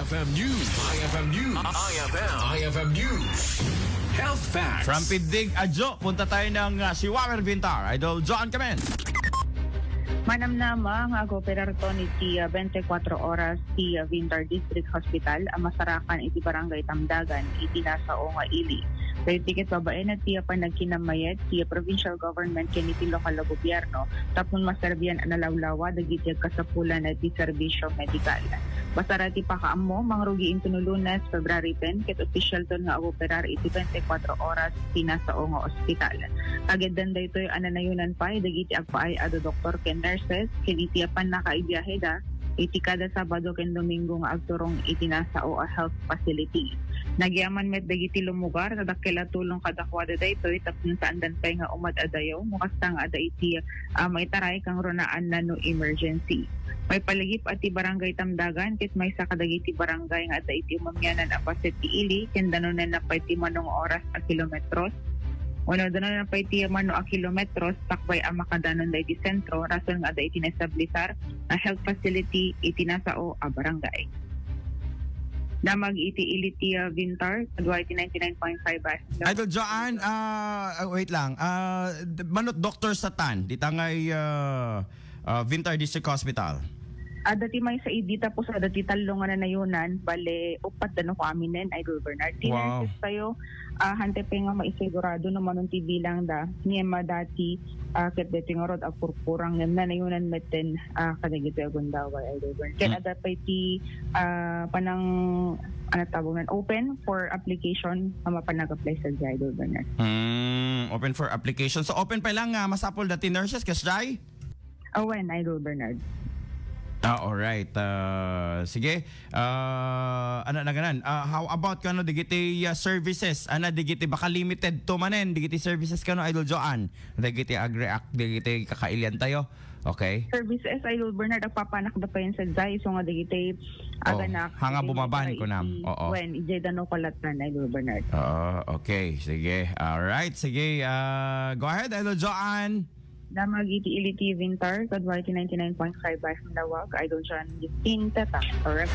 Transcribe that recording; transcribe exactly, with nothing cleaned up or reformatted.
F M News. I F M News. I F M. I F M News. Health Facts. From Piddig, Adjo, punta tayo ng ah, si Wamer Vintar. Idol John Kamen. Manamnama nga agoperar to ni ti ah, twenty-four oras ti ah, Vintar District Hospital a masarakan iti Barangay Tamdagan iti nasao nga ili. Daytoy ket babaen ti ah, panagkinammayat ti ah, provincial government ken iti lokal a gobyerno tapno maserbian a nalawlawa dagiti agkasapulan iti serbisyo medikal. Basar iti pakaammo, mangrugi inton no Lunes, February ten, ket opisyalton nga agoperar iti twenty-four oras ti nasao nga ospital. Kagiddan daytoy a nanayonan pay dagiti agpaay a doktor ken nurses ken iti a pannakaibiaheda iti kada Sabado ken Domingo nga agturong iti nasao a health facility. Nagyaman met dagiti lumugar nga dakkel a tulong kadakuada daytoy tapno saandan pay nga umad-adayo no kasta nga adda iti ah, maitaray kang runaan na no emergency. Maipalagip a ti Barangay Tamdagan ket maysa kadagiti barangay nga adda iti umamianan a paset ti ili ken danonenna pay ti mano nga oras a kilometros. Wenno danonenna pay ti mano a kilometros sakbay a makadanon daydi sentro rason nga adda iti naestablisar a health facility iti nasao a barangay. Damag iti ili ti ah, Vintar, kadua iti ninety-nine point five F M. Idol Joanne, ah, ah, wait lang. Ah, d- manut doktor satan, dita ngay ah, ah, Vintar District Hospital. Adda ti maysa idi tapos adda ti tallo nga nanayonan, bale, upat da no kua aminen, Idol Bernard. Ti Wow. nurses tayo, ah, hante pay nga maisigurado no manon ti bilang da, ngem adda ti, ah, ket deti nga rod agpurpurang, ngem nanayonan metten, ah, kadagiti agundaway, Idol Bernard. Ket Mm. adda pay ti, ah, panang, ano tawag nan, open for application nga mapan nag-apply sa Idol Bernard. Hmm, open for application. So, open pa lang nga masapul dati nurses, kasjay? Awen, Idol Bernard. Ah, alright. Ah, sige. Ah, ano na ganan? Ah, how about kano digiti ah, services? Ano digiti baka limited to manen digiti services kano, Idol Joanne? Digiti agreact digiti kakailian tayo. Okay. Services, Idol Bernard, agpapanak da pa yan sa jay. So nga digiti Oh, aganak, hanga digiti bumaban, maysa kunam. iti Oo. Wen, ijay dano kalatan, Idol Bernard. Oo, okay. Sige. Alright. Sige. Ah, go ahead, Idol Joanne. Damag iti ili ti Vintar, kadua iti ninety-nine point five F M Lawag, Idol John Justin, Tatang Torres.